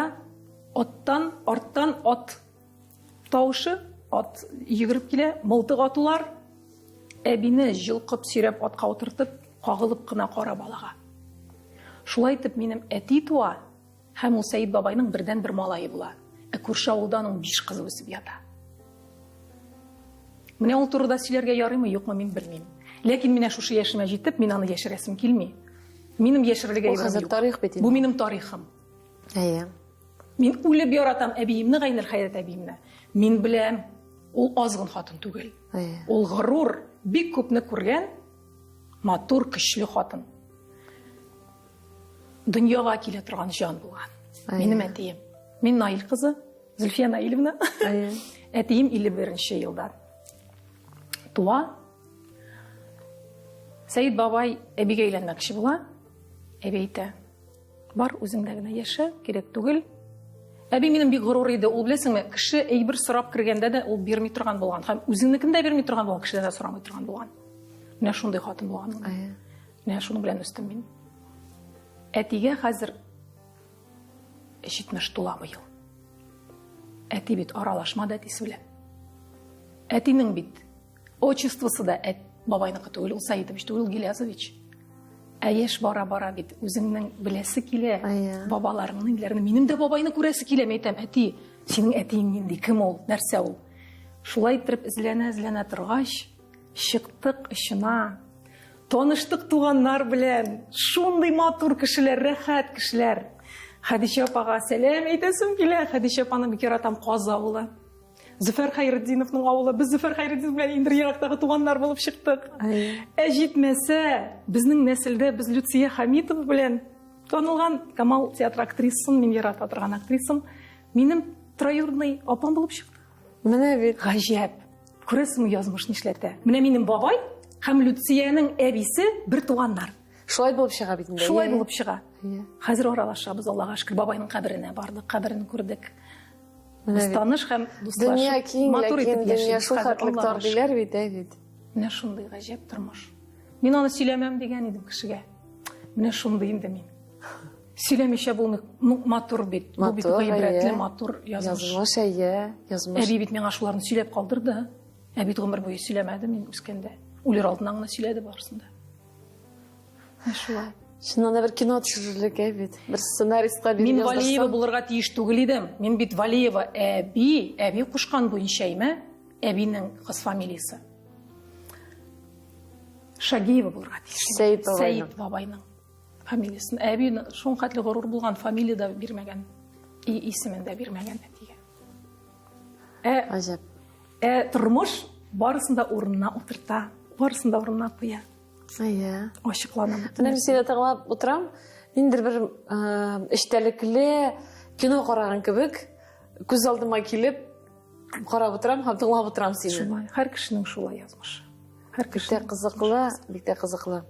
аттан, арттан ат тавышы, ат йөгереп килә, мылтык атулар. Әбине җылкып сөйрәп атка утыртып, кагылып кына кара балага. Шулай итеп минем әти туа, Һәм ул Сәет бабайның бердәнбер малае була. Ә күрше авылда аның биш кызы үсеп ята. Менә ул турыда сөйләргә ярыймы, юкмы, мин белмим. Ләкин менә шушы яшемә җитеп, мин аны яшерәсем килми. Минем яшерергә Ул хәзер тарих бит инде. Бу минем тарихым. Әйе. Мин үлеп яратам әбиемне, Гайнелхәят әбиемне. Мин беләм, ул азгын хатын түгел. Әйе. Ул горур, бик күпне күргән, матур, көчле хатын. Дөньяга килә торган җан булган. Минем әтием. Мин Наил кызы, Зөлфия Наилевна. Әтием 51 елда туа. Сәид бабай әбигә өйләнмәкче була. Әби әйтә, бар үзеңдә генә яшә, кирәк түгел. Әби минем бик горур иде, ул беләсеңме, кеше әйбер сорап кергәндә дә ул бирми торган булган һәм үзеңнекен дә бирми торган булган, кешедән дә сорамый торган булган. Менә шундый хатын булган ул. Менә шуның белән үстем мин. Әтигә хәзер 70 тула быел. Әти бит аралашмады әтисе белән. Әтинең бит отчествосы да әт, бабайныкы түгел, ул Саитович түгел, Гилязович. Ә яшь бара-бара бит үзеңнең беләсе килә, бабаларыңның ниләрне. Минем дә бабайны күрәсе килә, мин әйтәм, әти, синең әтиең нинди, кем ул, нәрсә ул? Шулай иттереп эзләнә-эзләнә торгач, чыктык очына. Таныштык туганнар белән. Шундый матур кешеләр, рәхәт кешеләр. Хәдичә апага сәлам әйтәсем килә. Хәдичә апаны бик яратам, Каз авылы. Зөфәр Хәйретдиновның авылы. Без Зөфәр Хәйретдинов белән инде ерактагы туганнар булып чыктык. Ә җитмәсә, безнең нәселдә без Люция Хәмитова белән танылган Камал театры актрисасын, мин ярата торган актрисам, минем троюродный апам булып чыкты. Менә бит. Гаҗәп. Күрәсеңме, язмыш нишләтә. Менә минем бабай һәм Люциянең әбисе бер туганнар. Шулай булып чыга бит инде. Шулай булып чыга. Хәзер аралашабыз, Аллага шөкер. Бабайның каберенә бардык, каберен күрдек. Без таныш һәм дуслашып, Дөнья киң, матур ләкин итеп дөнья яшибез. шул Хәзер, хәтлек Аллага тар диләр бит, әй бит. Менә шундый гаҗәп тормыш. Мин аны сөйләмәм дигән идем кешегә. Менә шундый инде мин. Сөйләмичә булмый. Ну, матур бит. Бу бит Матур, гыйбрәтле, әйе. матур язмыш. Язмыш, әйе, язмыш. Әби бит миңа шуларны сөйләп калдырды. Ә бит гомер буе сөйләмәде мин үскәндә. Үлер алдыннан гына сөйләде барысын да. Менә шулай. Чыннан да бер кино төшерерлек, әй бит. Бер сценаристка биреп Мин Валиева яздырсаң. булырга тиеш түгел идем. Мин бит Валиева әби, әби кушкан буенча име? Әбинең кыз фамилиясе. Шагиева булырга тиеш. Сәет бабайның. Сәет бабайның фамилиясын. Әби шуның хәтле горур булган, фамилия дә бирмәгән. И исемен дә бирмәгән әтигә. Ә Гаҗәп. Ә тормыш барысын да урынына утырта, барысын да урынына куя. Әйе. Ачыклана. Менә мин сине тыңлап утырам, ниндидер бер эчтәлекле кино караган кебек, күз алдыма килеп карап утырам һәм тыңлап утырам сине. Шулай, һәр кешенең шулай язмышы. Һәр Бик тә кешенең кызыклы, бик тә кызыклы.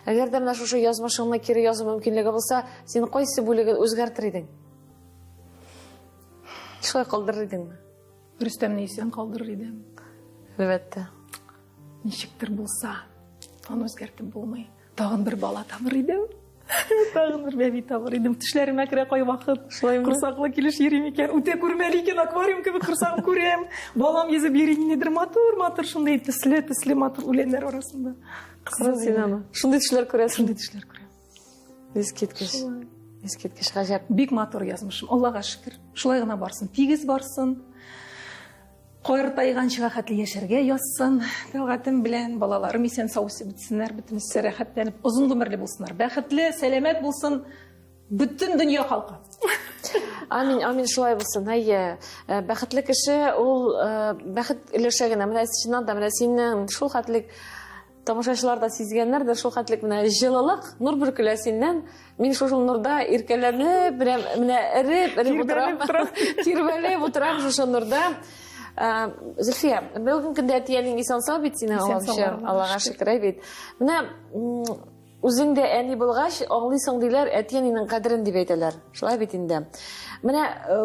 Әгәр дә менә шушы язмышыңны кире язу мөмкинлеге булса, син кайсы бүлеген үзгәртер идең? Шулай калдырыр идеңме? Рөстәмне исән калдырыр идем. Әлбәттә. Ничектер булса, аны үзгәртеп булмый. Тагын бер бала табыр идем. Тагын бер бәби табыр идем. Төшләремә керә кайвакыт. Шулаймы? Корсаклы килеш йөрим икән. Үтә күрмәле икән, аквариум кебек корсагым күрәм. Балам йөзеп йөри, ниндидер матур-матур шундый төсле, төсле матур үләннәр арасында. Кызык син аны. Шундый төшләр күрәсең. Шундый төшләр күрәм. Искиткеч. Искиткеч, гаҗәп. Бик матур язмышым, Аллага шөкер. Шулай гына барсын, тигез барсын. Картайганчыга хәтле яшәргә язсын. Тәлгатем белән балаларым исән-сау үсеп бетсеннәр, бөтенесе рәхәтләнеп, озын гомерле булсыннар. Бәхетле, сәламәт булсын бөтен дөнья халкы. Амин, амин, шулай булсын. Әйе, бәхетле кеше ул бәхет өләшә генә. Менә чыннан да менә синең шул хәтлек тамашачылар да сизгәннәрдер, шул хәтлек менә җылылык, нур бөркелә синнән. Мин шушы нурда иркәләнеп, менә, менә эреп, эреп утырам. Тирбәлеп утырам шушы нурда. Зөлфия, бүгенге көндә әти-әниң исән-сау бит синең, Исән-сау, Аллага шөкер, әй бит. Менә үзең дә әни булгач, аңлыйсың диләр, әти-әнинең кадерен дип әйтәләр. Шулай бит инде. Менә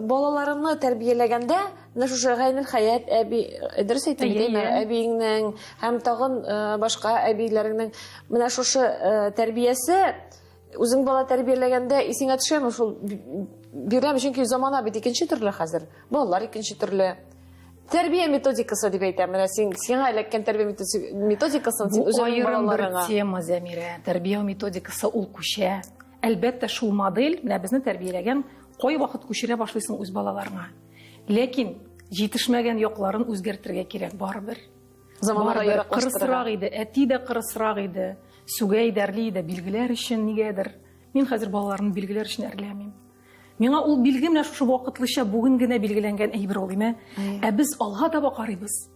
балаларыңны тәрбияләгәндә, менә шушы Гайнел Хәят әби, дөрес әйтәм бит, әйме, әбиеңнең һәм тагын башка әбиләреңнең менә шушы тәрбиясе, үзең бала тәрбияләгәндә исеңә төшәме шул бирәме, чөнки замана бит икенче төрле хәзер, балалар икенче төрле. Тәрбия методикасы дип әйтәм, менә син, сиңа эләккән тәрбия методикасын син Бу үзеңнең аерым бер балаларыңа. тема, Зәмирә. Тәрбия методикасы ул күчә. Әлбәттә, шул модель менә безне тәрбияләгән, кайвакыт күчерә башлыйсың үз балаларыңа. Ләкин җитешмәгән якларын үзгәртергә кирәк барыбер. Заманга Барыбер яраклаштырырга. Кырысрак иде, әти дә кырысрак иде, сүгә иде, әрли иде, билгеләр өчен нигәдер. Мин хәзер балаларны билгеләр өчен әрләмим. Миңа ул билге менә шушы вакытлыча бүген генә билгеләнгән әйбер ул, име? Ә без алга таба карыйбыз.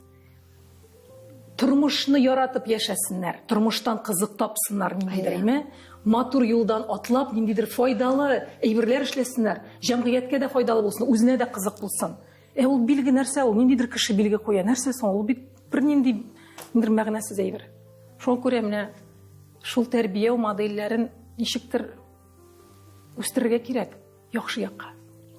Тормышны яратып яшәсеннәр, тормыштан кызык тапсыннар ниндидер, име? Матур юлдан атлап, ниндидер файдалы әйберләр эшләсеннәр, җәмгыятькә дә файдалы булсын, үзенә дә кызык булсын. Ә ул билге нәрсә ул? Ниндидер кеше билге куя. Нәрсә соң ул? Бит бернинди ниндидер мәгънәсез әйбер. Шуңа күрә менә шул тәрбия модельләрен ничектер үстерергә кирәк, яхшы якка.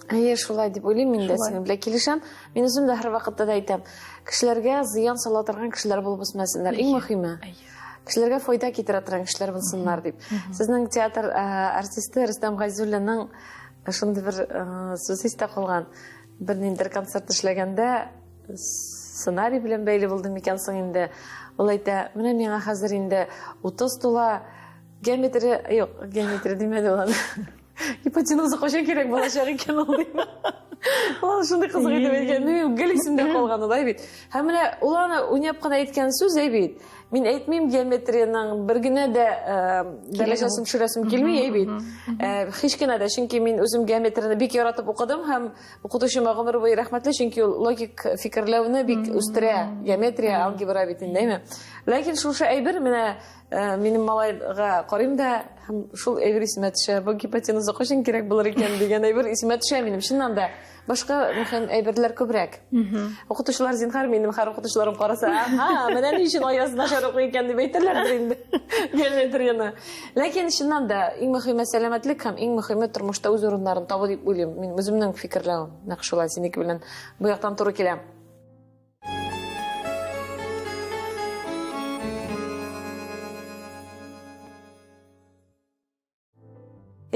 Әйе, шулай дип уйлыйм мин дә синең белән килешәм. Мин үзем дә һәрвакытта да әйтәм, кешеләргә зыян сала торган кешеләр булып үсмәсеннәр. Иң мөһиме, кешеләргә файда китерә торган кешеләр булсыннар дип. Сезнең театр артисты Рөстәм Гайзуллинның шундый бер сүз истә калган. Бер ниндидер концерт эшләгәндә сценарий белән бәйле булды микән соң инде. Ул әйтә, менә миңа хәзер инде 30 тула, геометрия, юк, геометрия димәде ул аны. Гипотенуза кайчан кирәк булачак икән ул дим. Ул шундый кызык итеп әйткән, минем гел исемдә калган ул, бит. Һәм менә ул аны уйнап кына әйткән сүз, әй бит. Мин әйтмим геометриянең бер генә дә дәрәҗәсен төшерәсем килми, әй бит. Һич кенә дә, чөнки мин үзем геометрияне бик яратып укыдым һәм укытучыма гомер буе рәхмәтле, чөнки ул логик фикерләүне бик үстерә, геометрия, алгебра бит инде, әйме. Ләкин шушы әйбер менә минем малайга карыйм да һәм шул әйбер исемә төшә. Бу гипотенуза кайчан кирәк булыр икән дигән әйбер исемә төшә минем. Чыннан да башка мөһим әйберләр күбрәк. Укытучылар зинһар минем һәр укытучыларым караса, аһа, менә ни өчен Аяз начар укый икән дип әйтәләрдер инде. Геометрияне. Ләкин чыннан да иң мөһиме сәламәтлек һәм иң мөһиме тормышта үз урыннарын табу дип уйлыйм. Мин үземнең фикерләвем нәкъ шулай синеке белән бу яктан туры килә.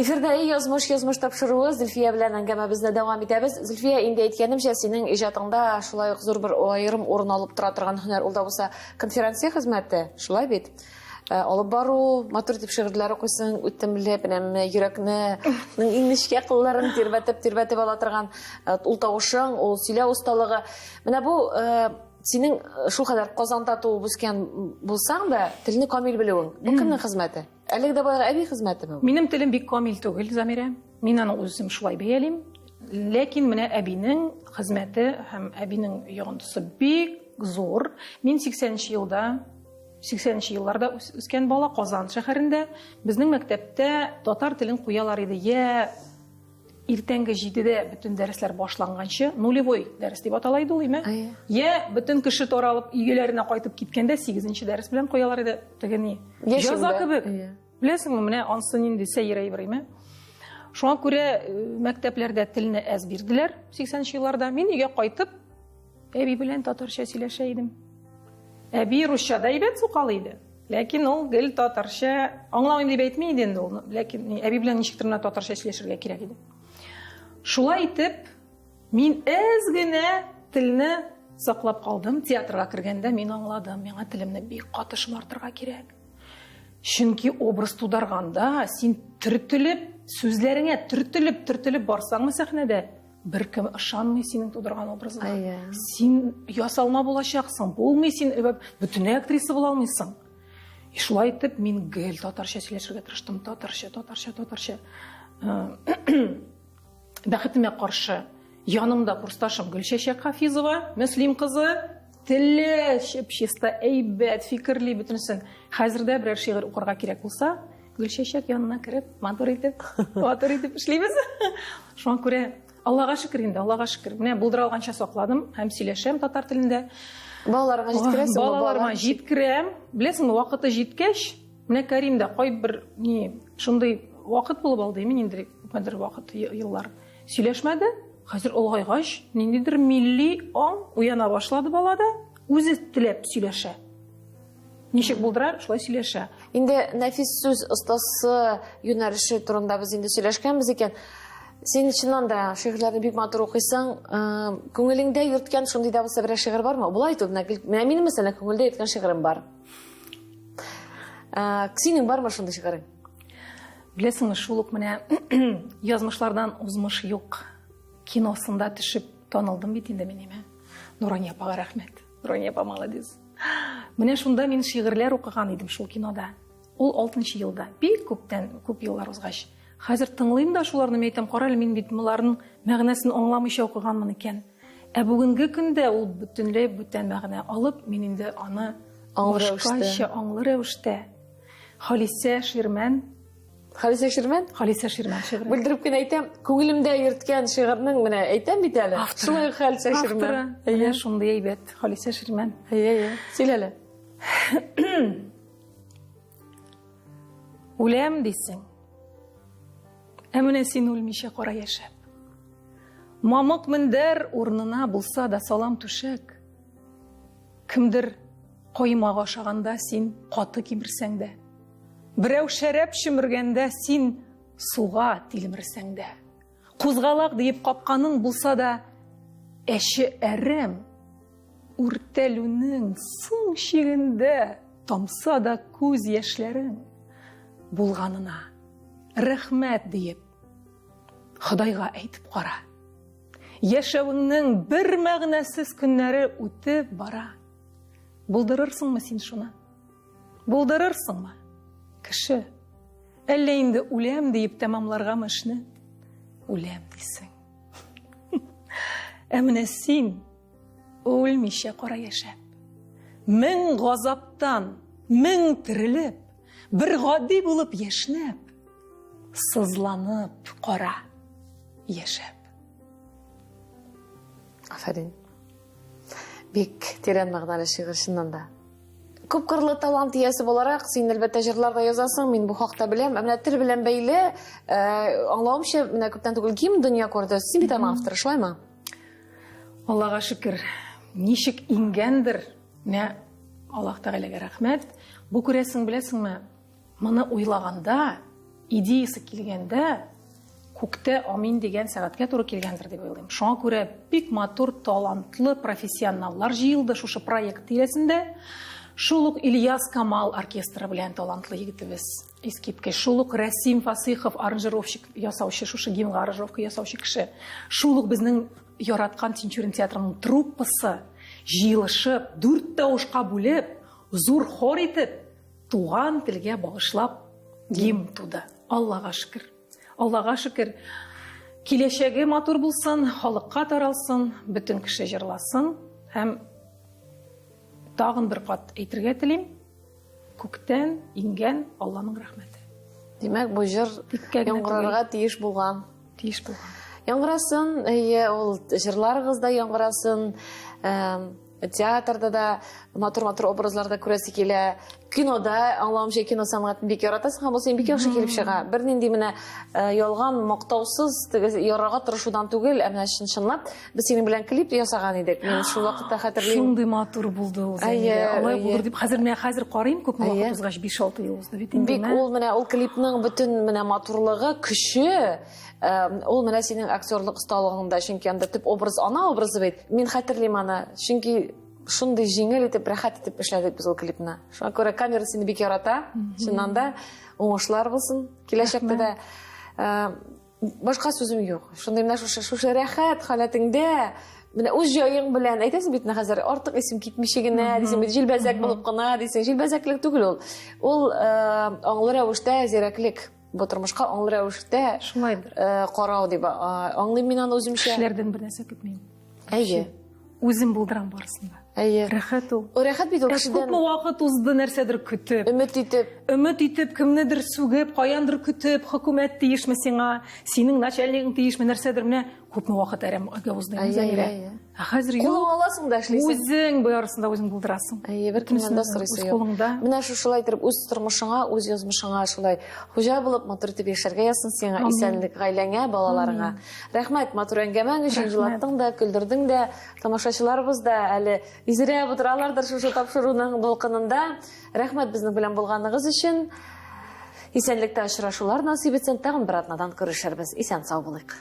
Эфирда Эй язмыш язмыш тапшыруы Зөлфия белән әңгәмәбезне дәвам итәбез. Зөлфия, инде әйткәнемчә, синең иҗатыңда шулай ук зур бер аерым урын алып тора торган һөнәр ул да булса конференция хезмәте, шулай бит? Э, алып бару, матур итеп шигырьләр укыйсың, үтемле, менә йөрәкне иң нечкә кылларын тирбәтеп, тирбәтеп ала торган э, ул тавышың, ул сөйләү осталыгы. Менә бу э, синең шулкадәр Казанда туып үскән булсаң да, телне камил белүең. Бу кемнең хезмәте? Әлеге дә баягы әби хезмәтеме бу? Минем телем бик камил түгел, Замирә. Мин аны үзем шулай бәялим. Ләкин менә әбинең хезмәте һәм әбинең йогынтысы бик зур. Мин 80 елда 80 елларда үскән бала Казан шәһәрендә. Безнең мәктәптә татар телен куялар иде. Я иртәнге җидедә бөтен дәресләр башланганчы, нулевой дәрес дип атала иде ул, име? Я бөтен кеше таралып өйләренә кайтып киткәндә сигезенче дәрес белән куялар иде теге ни. Җәза кебек. Беләсеңме, менә ансы нинди сәер әйбер, име? Шуңа күрә э, мәктәпләрдә телне әз бирделәр 80 елларда. Мин өйгә кайтып әби белән татарча сөйләшә идем. Әби русча да әйбәт сукалый иде. Ләкин ул гел татарча аңламыйм дип әйтми иде инде ул. Ләкин әби белән ничектер менә татарча сөйләшергә кирәк иде. Шулай итеп, мин әз генә телне саклап калдым. Театрга кергәндә мин аңладым, миңа телемне бик каты шомартырга кирәк. Чөнки образ тударганда син төртелеп, сүзләреңә төртелеп, төртелеп барсаңмы сәхнәдә, Беркем ышанмый синең тудырган образыңа. Син ясалма булачаксың, булмый син бөтенләй актриса була алмыйсың. И шулай итеп мин гел татарча сөйләшергә тырыштым, татарча, татарча, татарча. Бәхетемә каршы, янымда курсташым Гөлчәчәк Хафизова, Мөслим кызы, теле чип-чиста, әйбәт, фикерли бөтенесен. Хәзер дә берәр шигырь укырга кирәк булса, Гөлчәчәк янына кереп, матур итеп, матур итеп эшлибез. Шуңа күрә Аллага шөкер инде, Аллага шөкер. Менә булдыра алганча сакладым һәм сөйләшәм татар телендә. Балаларыңа җиткерәсеңме? Балаларыма җиткерәм. Беләсеңме, вакыты җиткәч, менә Карим дә кайбер ни шундый вакыт булып алды, мин инде күпмедер вакыт еллар сөйләшмәде. Хәзер олыгайгач, ниндидер милли аң уяна башлады балада, үзе теләп сөйләшә. Ничек булдыра, шулай сөйләшә. Инде нәфис сүз остасы юнәлеше турында без инде сөйләшкәнбез икән. Син чыннан да шигырьләрне бик матур укыйсың. Күңелеңдә йөрткән шундый да булса берәр шигырь бармы? Болай итеп, менә минем мәсәлән күңелдә йөрткән шигырем бар. Синең бармы шундый шигырең? Беләсеңме, шул ук менә язмышлардан узмыш юк киносында төшеп танылдым бит инде мин, име. Нурания апага рәхмәт. Нурания апа молодец. Менә шунда мин шигырьләр укыган идем шул кинода. Ул 6 елда, бик күптән, күп еллар узгач. Хәзер тыңлыйм да шуларны, мин әйтәм, кара әле, мин бит боларның мәгънәсен аңламыйча укыганмын икән. Ә бүгенге көндә ул бөтенләй бүтән мәгънә алып, мин инде аны башкача аңлы рәвештә. Халисә Ширмән Халисә Ширмән? Халисә Ширмән шигыре. Бүлдереп кенә әйтәм, күңелемдә йөрткән шигырьнең менә әйтәм бит әле. Шулай ук Халисә Ширмән. Әйе, шундый әйбәт Халисә Ширмән. Әйе, әйе. Сөйлә әле. Үләм дисең. Ә менә син үлмичә кара яшәп. Мамык мендәр урынына булса да салам түшәк. Кемдер коймак ашаганда син каты кимерсәң дә. Берәү шәраб чөмергәндә син суга тилмерсәң дә. Кузгалак диеп капканың булса да, әче әрәм үртәлүнең соң чигендә тамса да күз яшьләрең булганына рәхмәт диеп Ходайга әйтеп кара. Яшәвеңнең бер мәгънәсез көннәре үтеп бара. Булдырырсыңмы син шуны? Булдырырсыңмы? Кеше, әллә инде үләм диеп тәмамларгамы эшне? Үләм дисең. Ә менә син үлмичә кара яшәп, мең газаптан, мең терелеп, бер гади булып яшьнәп, сызланып кара яшәп. Афәрин. Бик тирән мәгънәле шигырь чыннан да. Күп кырлы талант иясе буларак, син әлбәттә җырлар да язасың, мин бу хакта беләм. Ә менә тел белән бәйле, э, аңлавымча, менә күптән түгел гимн дөнья күрде. Син бит аның авторы, шулаймы? Аллага шөкер, ничек иңгәндер, менә Аллаһ Тәгаләгә рәхмәт. Бу күрәсең, беләсеңме, Моны уйлаганда, идеясы килгәндә, күктә амин дигән сәгатькә туры килгәндер дип уйлыйм. Шуңа күрә бик матур, талантлы профессионаллар җыелды шушы проект тирәсендә. Шул ук Ильяс Камал оркестры белән талантлы егетебез искиткеч. Шул ук Рәсим Фасыйхов аранжировщик ясаучы, шушы гимнга аранжировка ясаучы кеше. Шул ук безнең яраткан Тинчурин театрының труппасы җыелышып, дүрт тавышка бүлеп, зур хор итеп Туган телгә багышлап гимн туды. Аллага шөкер. Аллага шөкер. Киләчәге матур булсын, халыкка таралсын, бөтен кеше җырласын һәм тагын бер кат әйтергә телим, күктән иңгән Алланың рәхмәте. Димәк, бу җыр яңгырарга тиеш булган. Тиеш булган. Яңгырасын, әйе, ул җырларыгыз да яңгырасын. Театрда да матур-матур образларда күрәсе килә. Кинода, аңлавымча, кино сәнгатен бик яратасың һәм ул синең бик яхшы килеп чыга. Бернинди менә э, ялган, мактаусыз, теге ярарга тырышудан түгел, ә менә чын-чынлап без синең белән клип ясаган идек. Мин шул вакытта хәтерлим. Шундый матур булды ул, Зәмирә. Алай булыр дип хәзер менә хәзер карыйм, күпме вакыт узгач, 5-6 ел узды бит инде. Бик ул менә ул клипның бөтен менә матурлыгы, көче, Ул менә синең актерлык осталыгыңда, чөнки анда төп образ ана образы бит. Мин хәтерлим аны, чөнки шундый җиңел итеп, рәхәт итеп эшләдек без ул клипны. Шуңа күрә камера сине бик ярата. Чыннан да уңышлар булсын киләчәктә дә. Башка сүзем юк. Шундый менә шушы шушы рәхәт халәтеңдә менә үз җаең белән әйтәсең бит менә хәзер артык исем китмичә генә дисең бит, җилбәзәк булып кына дисең. Җилбәзәклек түгел ул. Ул аңлы рәвештә зирәклек. Бу тормышка аңлы рәвештә шулайдыр э, карау дип аңлыйм мин аны үземчә. Кешеләрдән бер нәрсә көтмим. Әйе. Үзем булдырам барысын да. Әйе. Рәхәт ул. Рәхәт бит ул кешедән. Күпме вакыт узды нәрсәдер көтеп. Өмет итеп. Өмет итеп, кемнедер сүгеп, каяндыр көтеп, хөкүмәт тиешме сиңа, синең начальнигың тиешме, нәрсәдер менә күпме вакыт әрәмгә узды инде, Зәмирә. Ә хәзер юк. Кулыңа аласың да эшлисең. Үзең барысын да үзең булдырасың. Әйе, бер кемнән дә сорыйсы юк. Кулыңда. Менә шушылай итеп үз тормышыңа, үз язмышыңа шулай хуҗа булып, матур итеп яшәргә язсын сиңа, исәнлек гаиләңә, балаларыңа. Рәхмәт матур әңгәмәң өчен, җылаттың да, көлдердең дә. Тамашачыларыбыз да әле изрәп утыралардыр шушы тапшыруның дулкынында. Рәхмәт безнең белән булганыгыз өчен. Исәнлектә очрашулар насыйп итсен. Тагын бер атнадан күрешербез. Исән сау булыйк.